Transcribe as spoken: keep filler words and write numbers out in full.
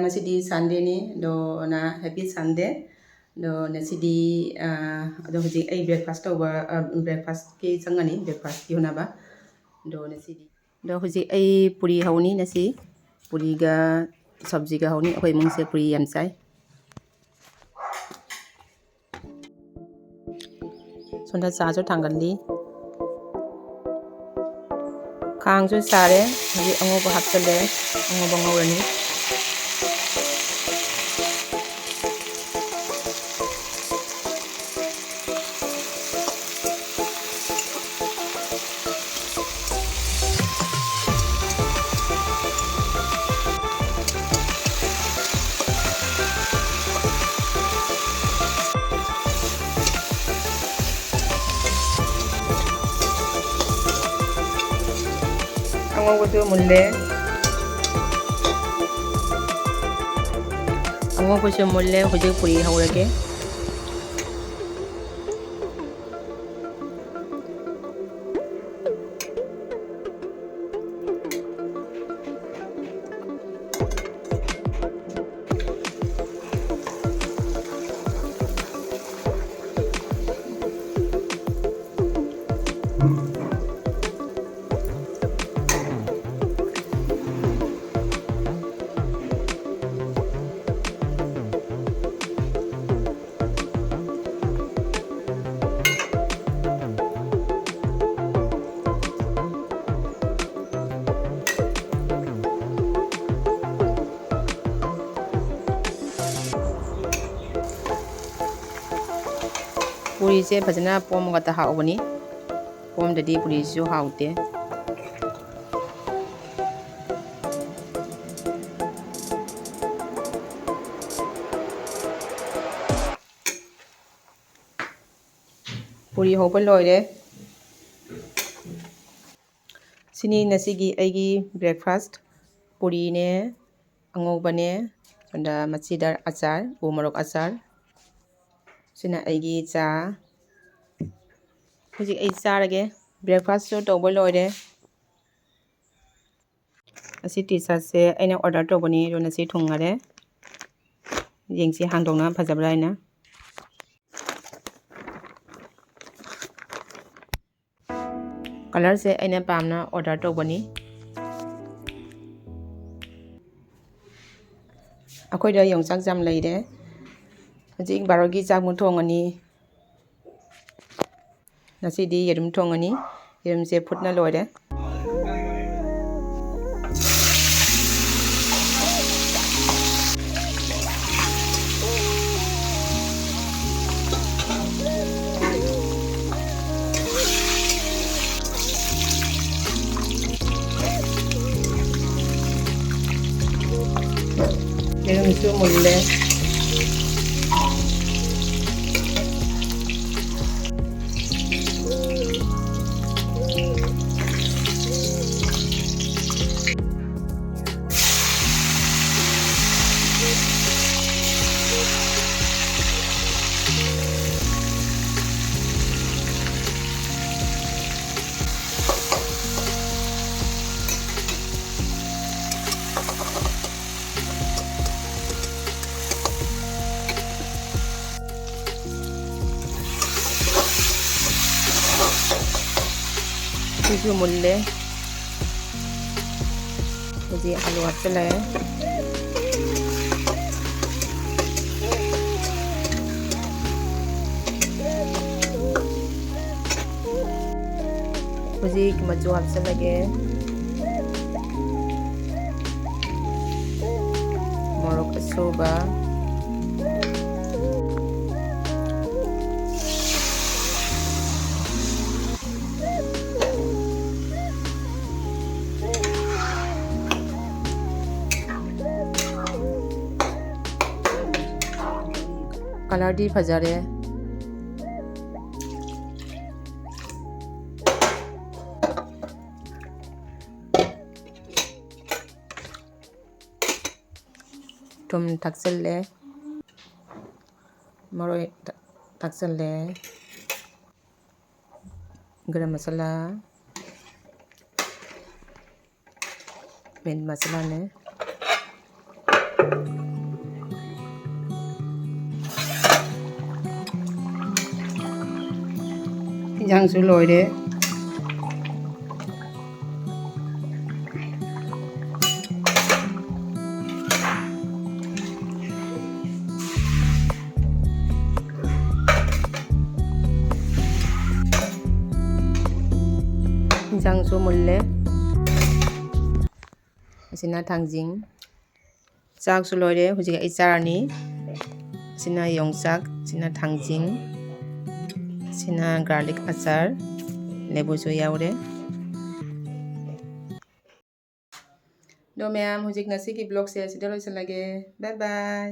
ꯉꯁꯤꯗꯤ Sundayꯅꯤ, ꯑꯗꯣ ꯅ Happy Sunday꯫ ꯑꯗꯣ ꯉꯁꯤꯗꯤ, ꯑ, ꯑꯗꯣ ꯍꯧꯖꯤꯛ ꯑꯩ breakfast ꯇꯧꯕ, ꯑ, breakfastꯀꯤ ꯆꯪꯉꯅꯤ, breakfastꯀꯤ ꯍꯣꯠꯅꯕ꯫ ꯑꯗꯣ ꯉꯁꯤꯗꯤ, ꯑꯗꯣ ꯍꯧꯖꯤꯛ ꯑꯩ ꯄꯨꯔꯤ ꯍꯧꯅꯤ ꯉꯁꯤ꯫ ꯄꯨꯔꯤꯒ ꯁꯕꯖꯤꯒ ꯍꯧꯅꯤ꯫ ꯑꯩꯈꯣꯏ ꯏꯃꯨꯡꯁꯦ ꯄꯨꯔꯤ ꯌꯥꯝ ꯆꯥꯏ꯫ ꯁꯣꯝꯗ ꯆꯥꯁꯨ ꯊꯥꯡꯒꯠꯂꯤ꯫ ꯈꯥꯡꯁꯨ ꯁꯥꯔꯦ꯫ ꯍꯧꯖꯤꯛ ꯑꯉꯧꯕ ꯍꯥꯞꯆꯜꯂꯦ꯫ ꯑꯉꯧꯕ ꯉꯧꯔꯅꯤ꯫ ꯑꯉꯧꯕꯁꯨ ꯃꯨꯜꯂꯦ꯫ ꯑꯉꯧꯕꯁꯨ ꯃꯨꯜꯂꯦ꯫ ꯍꯧꯖꯤꯛ ꯄꯨꯔꯤ ꯍꯧꯔꯒꯦ꯫ ꯄꯨꯔꯤꯁꯦ ꯐꯖꯅ ꯄꯣꯝꯃꯒꯇ ꯍꯥꯎꯕꯅꯤ꯫ ꯄꯣꯝꯗ꯭ꯔꯗꯤ ꯄꯨꯔꯤꯁꯤꯁꯨ ꯍꯥꯎꯇꯦ꯫ ꯄꯨꯔꯤ ꯍꯧꯕ ꯂꯣꯏꯔꯦ꯫ ꯁꯤꯅꯤ ꯉꯁꯤꯒꯤ ꯑꯩꯒꯤ breakfast꯫ ꯄꯨꯔꯤꯅꯦ, ꯑꯉꯧꯕꯅꯦ, ꯑꯗ ꯃꯆꯤꯗ ꯑꯆꯥꯔ, ꯎ ꯃꯣꯔꯣꯛ ꯑꯆꯥꯔ꯫ ꯁꯤꯅ ꯑꯩꯒꯤ ꯆꯥ꯫ ꯍꯧꯖꯤꯛ ꯑꯩ ꯆꯥꯔꯒꯦ꯫ Breakfastꯁꯨ ꯇꯧꯕ ꯂꯣꯏꯔꯦ꯫ ꯑꯁꯤ T-shirtꯁꯦ ꯑꯩꯅ order ꯇꯧꯕꯅꯤ, ꯑꯗꯨꯅ ꯁꯤ ꯊꯨꯡꯉꯔꯦ꯫ ꯌꯦꯡꯁꯤ ꯍꯥꯡꯗꯣꯛꯅ ꯐꯖꯕ꯭ꯔꯥ ꯍꯥꯏꯅ꯫ Colourꯁꯦ ꯑꯩꯅ ꯄꯥꯝꯅ order ꯇꯧꯕꯅꯤ꯫ ꯑꯩꯈꯣꯏꯗ ꯌꯣꯡꯆꯥꯛ ꯖꯥꯝ ꯂꯩꯔꯦ꯫ ꯍꯧꯖꯤꯛ ꯕꯥꯔꯣꯒꯤ ꯆꯥꯛꯃꯨꯛ ꯊꯣꯡꯉꯅꯤ꯫ ꯉꯁꯤꯗꯤ ꯌꯦꯔꯨꯝ ꯊꯣꯡꯉꯅꯤ꯫ ꯌꯦꯔꯨꯝꯁꯦ ꯐꯨꯠꯅ ꯂꯣꯏꯔꯦ꯫ ꯌꯦꯔꯨꯝꯁꯨ ꯃꯨꯜꯂꯦ꯫ ꯁꯤꯁꯨ ꯃꯨꯜꯂꯦ꯫ ꯍꯧꯖꯤꯛ ꯑꯂꯨ ꯍꯥꯞꯆꯤꯜꯂꯛꯑꯦ꯫ ꯍꯧꯖꯤꯛ ꯃꯆꯨ ꯍꯥꯞꯆꯤꯜꯂꯒꯦ꯫ ꯃꯣꯔꯣꯛ ꯑꯁꯨꯕ꯫ Colourꯗꯤ ꯐꯖꯔꯦ꯫ ꯊꯨꯝ ꯊꯥꯛꯆꯤꯜꯂꯦ꯫ ꯃꯔꯣꯏ ꯊꯥꯛꯆꯤꯜꯂꯦ꯫ ꯒꯔꯝ ꯃꯁꯥꯂꯥ꯫ ꯃꯦꯟ ꯃꯁꯥꯂꯥꯅꯦ꯫ ꯏꯟꯖꯥꯡꯁꯨ ꯂꯣꯏꯔꯦ꯫ ꯏꯟꯖꯥꯡꯁꯨ ꯃꯨꯜꯂꯦ꯫ ꯑꯁꯤꯅ ꯊꯥꯡꯖꯤꯡ꯫ ꯆꯥꯛꯁꯨ ꯂꯣꯏꯔꯦ꯫ ꯍꯧꯖꯤꯛ ꯑꯩ ꯆꯥꯔꯅꯤ꯫ ꯑꯁꯤꯅ ꯌꯣꯡꯆꯥꯛ, ꯑꯁꯤꯅ ꯊꯥꯡꯖꯤꯡ, ꯑꯁꯤꯅ garlic ꯑꯆꯥꯔ, ꯂꯦꯕꯨꯁꯨ ꯌꯥꯎꯔꯦ꯫ ꯑꯗꯣ ꯃꯌꯥꯝ, ꯍꯧꯖꯤꯛ ꯉꯁꯤꯒꯤ vlogꯁꯦ ꯑꯁꯤꯗ ꯂꯣꯏꯁꯤꯜꯂꯒꯦ꯫ Bye bye꯫